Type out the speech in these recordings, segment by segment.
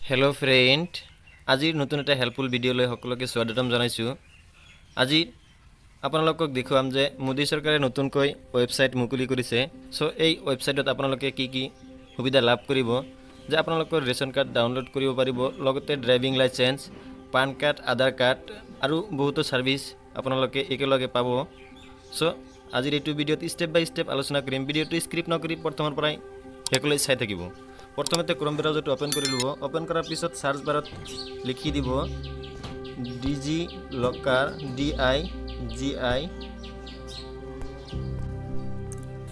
Hello' friend, আজিৰ নতুন এটা হেল্পফুল ভিডিঅ' লৈ সকলোকে স্বাগতম জনাইছোঁ। আজি আপোনালোকক দেখুৱাম যে মোদী চৰকাৰে নতুনকৈ ৱেবছাইট মুকলি কৰিছে। চ' এই ৱেবছাইটত আপোনালোকে কি কি সুবিধা লাভ কৰিব যে আপোনালোকৰ ৰেচন কাৰ্ড ডাউনলোড কৰিব পাৰিব, লগতে ড্ৰাইভিং লাইচেঞ্চ, পান কাৰ্ড, আধাৰ কাৰ্ড আৰু বহুতো ছাৰ্ভিচ আপোনালোকে একেলগে পাব। চ' আজিৰ এইটো ভিডিঅ'ত ষ্টেপ বাই ষ্টেপ আলোচনা কৰিম। ভিডিঅ'টো স্কিপ নকৰি প্ৰথমৰ পৰাই শেষলৈ চাই থাকিব। প্ৰথমতে ক্ৰম ব্ৰাউজাৰটো অ'পেন কৰি ল'ব। অ'পেন কৰাৰ পিছত চাৰ্চ বাৰত লিখি দিব ডিজি লকাৰ, ডিআইজিআই।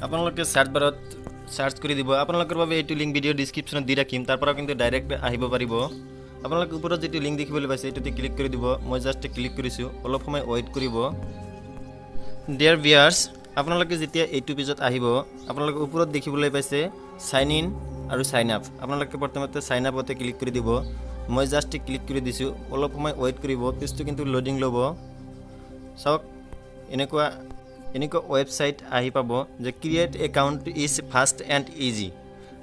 আপোনালোকে চাৰ্চ বাৰত চাৰ্চ কৰি দিব। আপোনালোকৰ বাবে এইটো লিংক ভিডিঅ' ডিছক্ৰিপশ্যনত দি ৰাখিম, তাৰ পৰা কিন্তু ডাইৰেক্ট আহিব পাৰিব। আপোনালোকে ওপৰত যিটো লিংক দেখিবলৈ পাইছে, এইটোতে ক্লিক কৰি দিব। মই জাষ্ট ক্লিক কৰিছোঁ, অলপ সময় ৱেইট কৰিব। ডিয়াৰ ভিউৱাৰ্ছ, আপোনালোকে যেতিয়া এইটো পেজত আহিব, আপোনালোকে ওপৰত দেখিবলৈ পাইছে চাইন ইন আৰু চাইন আপ। আপোনালোকে প্ৰথমতে চাইন আপতে ক্লিক কৰি দিব। মই জাষ্ট ক্লিক কৰি দিছোঁ, অলপ সময় ৱেইট কৰিব। পেজটো কিন্তু লোডিং ল'ব। চাওক, এনেকুৱা এনেকুৱা ৱেবছাইট আহি পাব যে create account is fast and easy।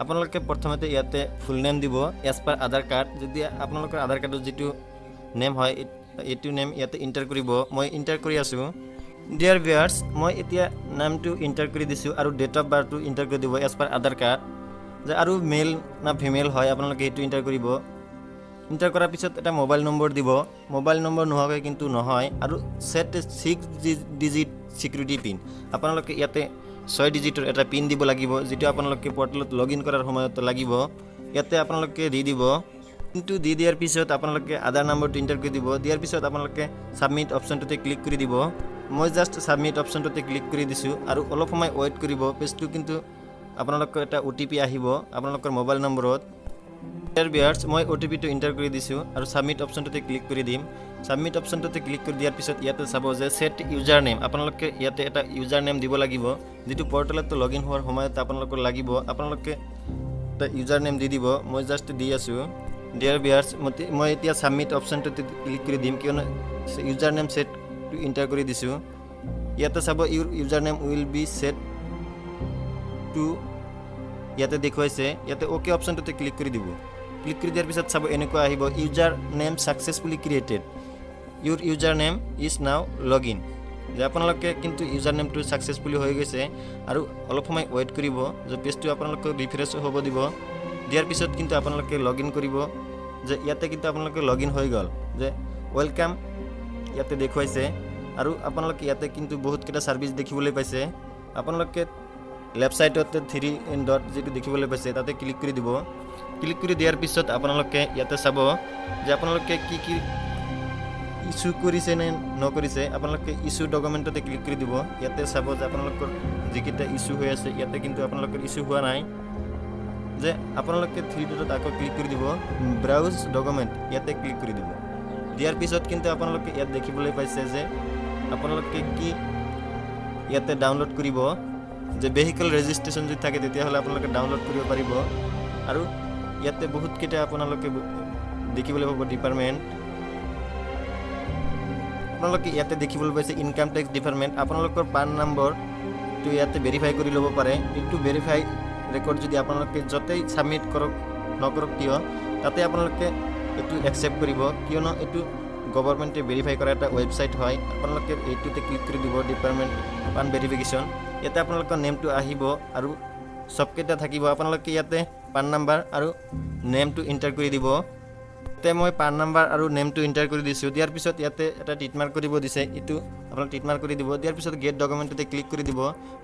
আপোনালোকে প্ৰথমতে ইয়াতে ফুল নেম দিব এজ পাৰ আধাৰ কাৰ্ড। যদি আপোনালোকৰ আধাৰ কাৰ্ডত যিটো নেম হয়, এইটো নেম ইয়াতে এণ্টাৰ কৰিব। মই এণ্টাৰ কৰি আছোঁ। ডিয়াৰ ভিউৱাৰ্ছ, মই এতিয়া নামটো এণ্টাৰ কৰি দিছোঁ আৰু ডেট অফ বাৰ্থটো এণ্টাৰ কৰি দিব এজ পাৰ আধাৰ কাৰ্ড যে আৰু মেল না ফিমেল হয়, আপোনালোকে সেইটো এণ্টাৰ কৰিব। এণ্টাৰ কৰাৰ পিছত এটা মোবাইল নম্বৰ দিব। মোবাইল নম্বৰ নোহোৱাকৈ কিন্তু নহয়। আৰু set six digit security PIN। আপোনালোকে ইয়াতে ছয় ডিজিটৰ এটা পিন দিব লাগিব, যিটো আপোনালোকে পৰ্টেলত লগ ইন কৰাৰ সময়ত লাগিব। ইয়াতে আপোনালোকে দি দিব। পিনটো দি দিয়াৰ পিছত আপোনালোকে আধাৰ নম্বৰটো এণ্টাৰ কৰি দিব। দিয়াৰ পিছত আপোনালোকে ছাবমিট অপশ্যনটোতে ক্লিক কৰি দিব। মই জাষ্ট ছাবমিট অপশ্যনটোতে ক্লিক কৰি দিছোঁ আৰু অলপ সময় ৱেইট কৰিব। পেজটো কিন্তু আপোনালোকৰ এটা অ'টিপি আহিব আপোনালোকৰ মোবাইল নম্বৰত। ডিয়াৰ ভিউৱাৰ্ছ, মই অ'টিপিটো এণ্টাৰ কৰি দিছোঁ আৰু ছাবমিট অপশ্যনটোতে ক্লিক কৰি দিম। ছাবমিট অপশ্যনটোতে ক্লিক কৰি দিয়াৰ পিছত ইয়াতে চাব যে ছেট ইউজাৰ নেম। আপোনালোকে ইয়াতে এটা ইউজাৰ নেম দিব লাগিব, যিটো পৰ্টেলত লগ ইন হোৱাৰ সময়ত আপোনালোকৰ লাগিব। আপোনালোকে এটা ইউজাৰ নেম দি দিব। মই জাষ্ট দি আছোঁ। ডিয়াৰ ভিউৱাৰ্ছ, মই এতিয়া ছাবমিট অপশ্যনটোতে ক্লিক কৰি দিম, কিয়নো ইউজাৰ নেম ছেটটো এণ্টাৰ কৰি দিছোঁ। ইয়াতে চাব, your user name will be set to ইয়াতে দেখুৱাইছে। ইয়াতে অ'কে অপশ্যনটোতে ক্লিক কৰি দিব। ক্লিক কৰি দিয়াৰ পিছত চাব, এনেকুৱা আহিব, user name successfully created, your user name is now log in। যে আপোনালোকে কিন্তু ইউজাৰ নেমটো ছাকচেছফুলি হৈ গৈছে আৰু অলপ সময় ৱেইট কৰিব যে পেজটো আপোনালোকে ৰিফ্ৰেছ হ'ব দিব। দিয়াৰ পিছত কিন্তু আপোনালোকে লগ ইন কৰিব যে ইয়াতে কিন্তু আপোনালোকে লগ ইন হৈ গ'ল যে welcome ইয়াতে দেখুৱাইছে। আৰু আপোনালোকে ইয়াতে কিন্তু বহুতকেইটা ছাৰ্ভিচ দেখিবলৈ পাইছে। আপোনালোকে লেফ্ট ছাইডতে থ্ৰী ডট যিটো দেখিবলৈ পাইছে, তাতে ক্লিক কৰি দিব। ক্লিক কৰি দিয়াৰ পিছত আপোনালোকে ইয়াতে চাব যে আপোনালোকে কি কি ইছ্যু কৰিছে নে নকৰিছে। আপোনালোকে ইছ্যু ডকুমেণ্টতে ক্লিক কৰি দিব। ইয়াতে চাব যে আপোনালোকৰ যিকেইটা ইছ্যু হৈ আছে, ইয়াতে কিন্তু আপোনালোকৰ ইছ্যু হোৱা নাই যে আপোনালোকে থ্ৰী ডটত আকৌ ক্লিক কৰি দিব, ব্ৰাউজ ডকুমেণ্ট ইয়াতে ক্লিক কৰি দিব। দিয়াৰ পিছত কিন্তু আপোনালোকে ইয়াত দেখিবলৈ পাইছে যে আপোনালোকে কি ইয়াতে ডাউনলোড কৰিব যে ভেহিকল ৰেজিষ্ট্ৰেশ্যন যদি থাকে, তেতিয়াহ'লে আপোনালোকে ডাউনলোড কৰিব পাৰিব। আৰু ইয়াতে বহুতকেইটা আপোনালোকে দেখিবলৈ পাব ডিপাৰ্টমেণ্ট। আপোনালোকে ইয়াতে দেখিবলৈ পাইছে ইনকাম টেক্স ডিপাৰ্টমেণ্ট। আপোনালোকৰ পান নম্বৰটো ইয়াতে ভেৰিফাই কৰি ল'ব পাৰে। এইটো ভেৰিফাই ৰেকৰ্ড যদি আপোনালোকে য'তেই ছাবমিট কৰক নকৰক কিয়, তাতে আপোনালোকে এইটো একচেপ্ট কৰিব, কিয়নো এইটো গভৰ্ণমেণ্টে ভেৰিফাই কৰা এটা ৱেবছাইট হয়। আপোনালোকে এইটোতে ক্লিক কৰি দিব, ডিপাৰ্টমেণ্ট পান ভেৰিফিকেশ্যন। ইয়াতে আপোনালোকৰ নেমটো আহিব আৰু চবকেইটা থাকিব। আপোনালোকে ইয়াতে পান নাম্বাৰ আৰু নেমটো এণ্টাৰ কৰি দিব। ইয়াতে মই পান নাম্বাৰ আৰু নেমটো এণ্টাৰ কৰি দিছোঁ। দিয়াৰ পিছত ইয়াতে এটা টিকমাৰ্ক কৰিব দিছে, এইটো আপোনালোক টিকমাৰ্ক কৰি দিব। দিয়াৰ পিছত গেট ডকুমেণ্টতে ক্লিক কৰি দিব।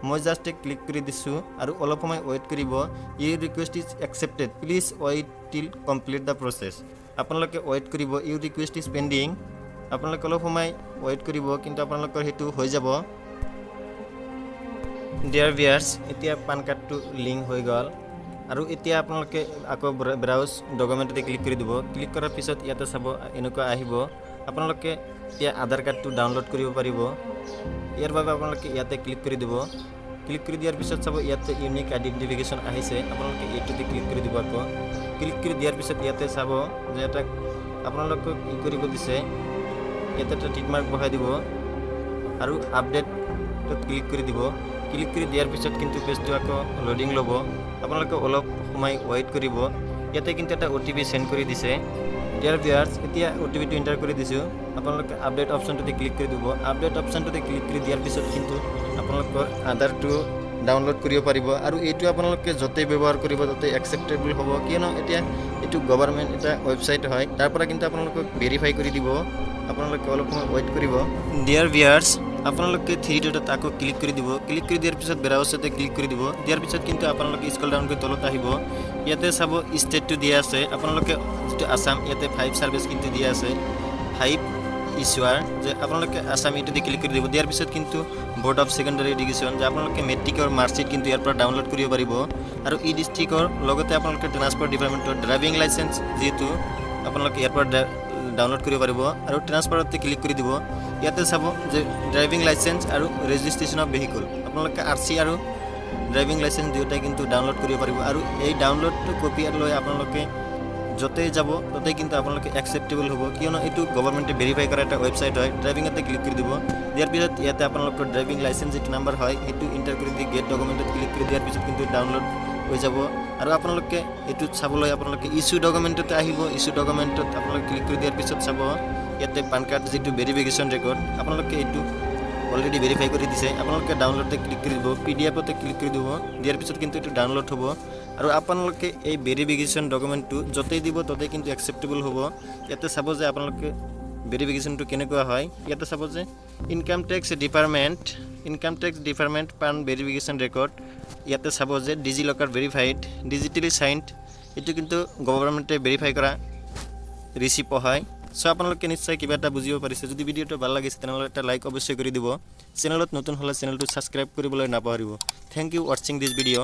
মই জাষ্ট ক্লিক কৰি দিছোঁ আৰু অলপ সময় ৱেইট কৰিব। Your request is accepted, please wait till complete the process। আপোনালোকে ৱেইট কৰিব। Your request is pending। আপোনালোকে অলপ সময় ৱেইট কৰিব, কিন্তু আপোনালোকৰ সেইটো হৈ যাব। ডিয়াৰ ভিউৱাৰ্ছ, এতিয়া পান কাৰ্ডটো লিংক হৈ গ'ল আৰু এতিয়া আপোনালোকে আকৌ ব্ৰাউজ ডকুমেণ্টতে ক্লিক কৰি দিব। ক্লিক কৰাৰ পিছত ইয়াতে চাব, এনেকুৱা আহিব। আপোনালোকে এতিয়া আধাৰ কাৰ্ডটো ডাউনলোড কৰিব পাৰিব। ইয়াৰ বাবে আপোনালোকে ইয়াতে ক্লিক কৰি দিব। ক্লিক কৰি দিয়াৰ পিছত চাব, ইয়াতে ইউনিক আইডেণ্টিফিকেশ্যন আহিছে। আপোনালোকে এইটোতে ক্লিক কৰি দিব। আকৌ ক্লিক কৰি দিয়াৰ পিছত ইয়াতে চাব যে এটা আপোনালোকক ই কৰিব দিছে। ইয়াতে এটা টিক মাৰ্ক বহাই দিব আৰু আপডেটত ক্লিক কৰি দিব। ক্লিক কৰি দিয়াৰ পিছত কিন্তু পেজটো আকৌ লোডিং ল'ব। আপোনালোকে অলপ সময় ৱেইট কৰিব। ইয়াতে কিন্তু এটা অ'টিপি চেণ্ড কৰি দিছে। ডিয়াৰ ভিউৱাৰ্ছ, এতিয়া অ'টিপিটো এণ্টাৰ কৰি দিছোঁ। আপোনালোকে আপডেট অপশ্যনটোতে ক্লিক কৰি দিব। আপডেট অপশ্যনটোতে ক্লিক কৰি দিয়াৰ পিছত কিন্তু আপোনালোকৰ আধাৰটো ডাউনলোড কৰিব পাৰিব। আৰু এইটো আপোনালোকে য'তেই ব্যৱহাৰ কৰিব, ত'তে একচেপ্টেবল হ'ব। কিয়নো এতিয়া এইটো গভৰ্ণমেণ্ট এটা ৱেবছাইট হয়। তাৰ পৰা কিন্তু আপোনালোকক ভেৰিফাই কৰি দিব। আপোনালোকে অলপ সময় ৱেইট কৰিব। ডিয়াৰ ভিউৱাৰ্ছ, আপোনালোকে থ্ৰী ডটত আকৌ ক্লিক কৰি দিব। ক্লিক কৰি দিয়াৰ পিছত ব্ৰাউজাৰতে ক্লিক কৰি দিব। দিয়াৰ পিছত কিন্তু আপোনালোকে স্ক্ৰল ডাউন কৰি তলত আহিব। ইয়াতে চাব, ষ্টেটটো দিয়া আছে। আপোনালোকে যিটো আছাম, ইয়াতে ফাইভ ছাৰ্ভিচ কিন্তু দিয়া আছে, ফাইভ ইছুৱাৰ যে আপোনালোকে আছাম এইটোতে ক্লিক কৰি দিব। দিয়াৰ পিছত কিন্তু বৰ্ড অফ ছেকেণ্ডাৰী এডুকেশ্যন যে আপোনালোকে মেট্ৰিকৰ মাৰ্কশ্বিট কিন্তু ইয়াৰ পৰা ডাউনলোড কৰিব পাৰিব। আৰু ই ডিষ্ট্ৰিক্টৰ লগতে আপোনালোকে ট্ৰান্সপৰ্ট ডিপাৰ্টমেণ্টৰ ড্ৰাইভিং লাইচেঞ্চ যিহেতু আপোনালোকে ইয়াৰ পৰা ডাউনলোড কৰিব পাৰিব। আৰু ট্ৰান্সপৰ্টতে ক্লিক কৰি দিব। ইয়াতে চাব যে ড্ৰাইভিং লাইচেঞ্চ আৰু ৰেজিষ্ট্ৰেশ্যন অফ ভেহিকল, আপোনালোকে আৰচি আৰু ড্ৰাইভিং লাইচেঞ্চ দুয়োটাই কিন্তু ডাউনলোড কৰিব পাৰিব। আৰু এই ডাউনলোডটো কপি লৈ আপোনালোকে য'তেই যাব, ত'তেই কিন্তু আপোনালোকে একচেপ্টেবল হ'ব। কিয়নো এইটো গভৰ্ণমেণ্টে ভেৰিফাই কৰা এটা ৱেবছাইট হয়। ড্ৰাইভিঙতে ক্লিক কৰি দিব। দিয়াৰ পিছত ইয়াতে আপোনালোকৰ ড্ৰাইভিং লাইচেঞ্চ যিটো নাম্বাৰ হয়, সেইটো এণ্টাৰ কৰি দি গেট ডকুমেণ্টত ক্লিক কৰি দিয়াৰ পিছত কিন্তু ডাউনলোড হৈ যাব। আৰু আপোনালোকে এইটোত চাবলৈ আপোনালোকে ইছ্যু ডকুমেণ্টতে আহিব। ইছ্যু ডকুমেণ্টত আপোনালোকে ক্লিক কৰি দিয়াৰ পিছত চাব, ইয়াতে পান কাৰ্ড যিটো ভেৰিফিকেশ্যন ৰেকৰ্ড, আপোনালোকে এইটো অলৰেডি ভেৰিফাই কৰি দিছে। আপোনালোকে ডাউনলোডতে ক্লিক কৰি দিব, পিডিএফতে ক্লিক কৰি দিব। দিয়াৰ পিছত কিন্তু এইটো ডাউনলোড হ'ব। আৰু আপোনালোকে এই ভেৰিফিকেশ্যন ডকুমেণ্টটো য'তেই দিব, ত'তেই কিন্তু একচেপ্টেবল হ'ব। ইয়াতে চাব যে আপোনালোকে ভেৰিফিকেশ্যনটো কেনেকুৱা হয়। ইয়াতে চাব যে income tax department PAN verification record। ইয়াতে চাব যে ডিজি লকাৰ ভেৰিফাইড, ডিজিটেলি চাইণ্ড। এইটো কিন্তু গভৰ্ণমেণ্টে ভেৰিফাই কৰা ৰিচিপ্ট হয়। চ' আপোনালোকে নিশ্চয় কিবা এটা বুজিব পাৰিছে। যদি ভিডিঅ'টো ভাল লাগিছে, তেনেহ'লে এটা লাইক অৱশ্যই কৰি দিব। চেনেলত নতুন হ'লে চেনেলটো ছাবস্ক্ৰাইব কৰিবলৈ নাপাহৰিব। Thank you watching this video.